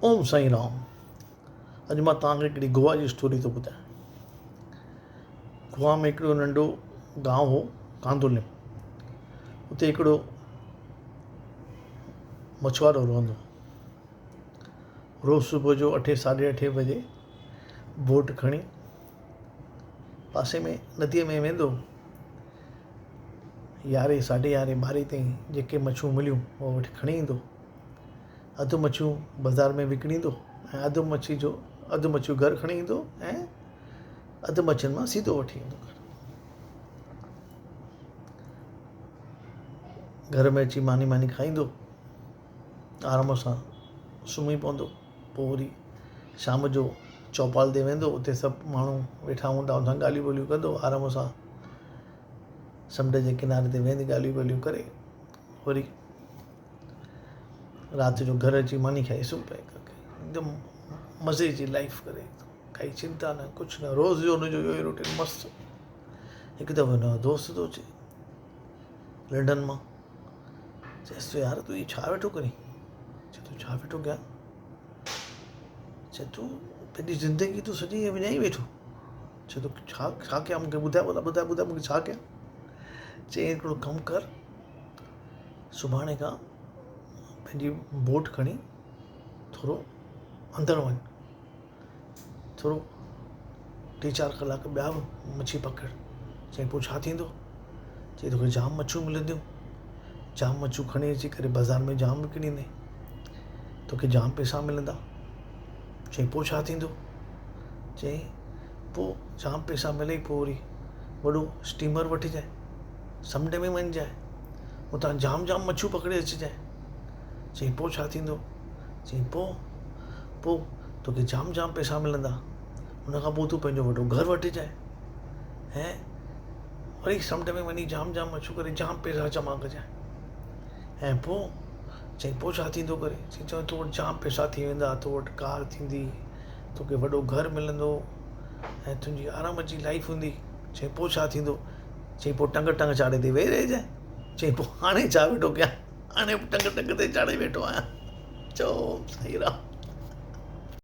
اوم سائين رام اڄ مان توهان کي هڪڙي گوا جي اسٽوري ٿو ٻڌايان. گوا ۾ هڪڙو ننڍو گانو هو ڪاندولم اتي هڪڙو مڇوارو رهندو هو. روز صبح جو اٺين ساڍي اٺين بجي بوٽ کڻي پاسي ۾ نديء ۾ ويندو هو. يارهين ساڍي يارهين ٻارهين تائين جيڪي مڇيون مليون اهي وٺي کڻي ايندو هو. اڌ مڇيون بازار ۾ وڪڻيندو ۽ اڌ مڇي جو اڌ مڇيون گهر کڻي ايندو ۽ اڌ مڇين مان سيڌو وٺي ايندو گهر. گهر ۾ اچي ماني ماني کائيندو آرام سان سمهي پوندو پوء وري شام جو چوپال تي ويندو اتي سڀ ماڻهو ويٺا هوندا ان سان ڳالهيون ٻوليون ڪندو آرام سان سمنڊ جي ڪناري تي ويندي ڳالهيون ٻوليون ڪري وري رات جو گهر اچي ماني کائي سمهي پئي هڪدم مزي جي لائيف ڪري ڪائي چنتا نه ڪجهه نه روز جو هن جو اهو ئي روٽين مست هڪ دفعو هن جو دوست ٿو اچي لنڊن مان چيس ٿو يار تون هي ڇا ويٺو ڪرين چي ٿو ڇا ويٺو ڪيان چي ٿو پنهنجي زندگي تون سڄي ائين وڃائي ويٺو چي ٿو ڇا ڇا ڪيان مونکي ٻڌاء ٻڌاء ٻڌاء ٻڌاء مونکي ڇا ڪيان چي هڪڙو ڪم ڪر سڀاڻي کان پنهنجي بوٽ کڻي ٿورو اندر وڃ ٿورو ٽي چار ڪلاڪ ٻيا به مڇي پڪڙ چئي پوء ڇا ٿيندو چئي توکي جام مڇيون ملنديون جام مڇيون کڻي اچي ڪري بازار ۾ جام وڪڻيندين توکي جام پئسا ملندا چئي پوء ڇا ٿيندو چئي پوء جام پئسا ملئي پوء وري وڏو اسٽيمر وٺجانء سمنڊ ۾ وڃجانء اتان جام جام مڇيون پڪڙي اچجانء. چيائين پوء ڇا ٿيندو؟ چيائين پوء پوء توکي جام جام پئسا ملندا. ان کان پوء تون پنهنجو وڏو گهر وٺجانء ۽ وري سمنڊ ۾ وڃي جام جام مڇيون ڪري جام پئسا جمع ڪجانء. ۽ پوء چيائين پوء ڇا ٿيندو ڪري؟ چيائين تو وٽ جام پئسا ٿي ويندا، تو وٽ ڪار ٿيندي، توکي وڏو گهر ملندو ۽ تنهنجي آرام جي لائيف هوندي. چيائين پوء ڇا ٿيندو؟ چيائين پوء ٽنگ ٽنگ چاڙهي تي ويهي رهجانء. چيائين پوء هاڻي ڇا ويٺو ڪيان؟ هاڻي به ٽنگ ٽنگ تي چاڙهي ويٺو آهيان. چئو سائين رام.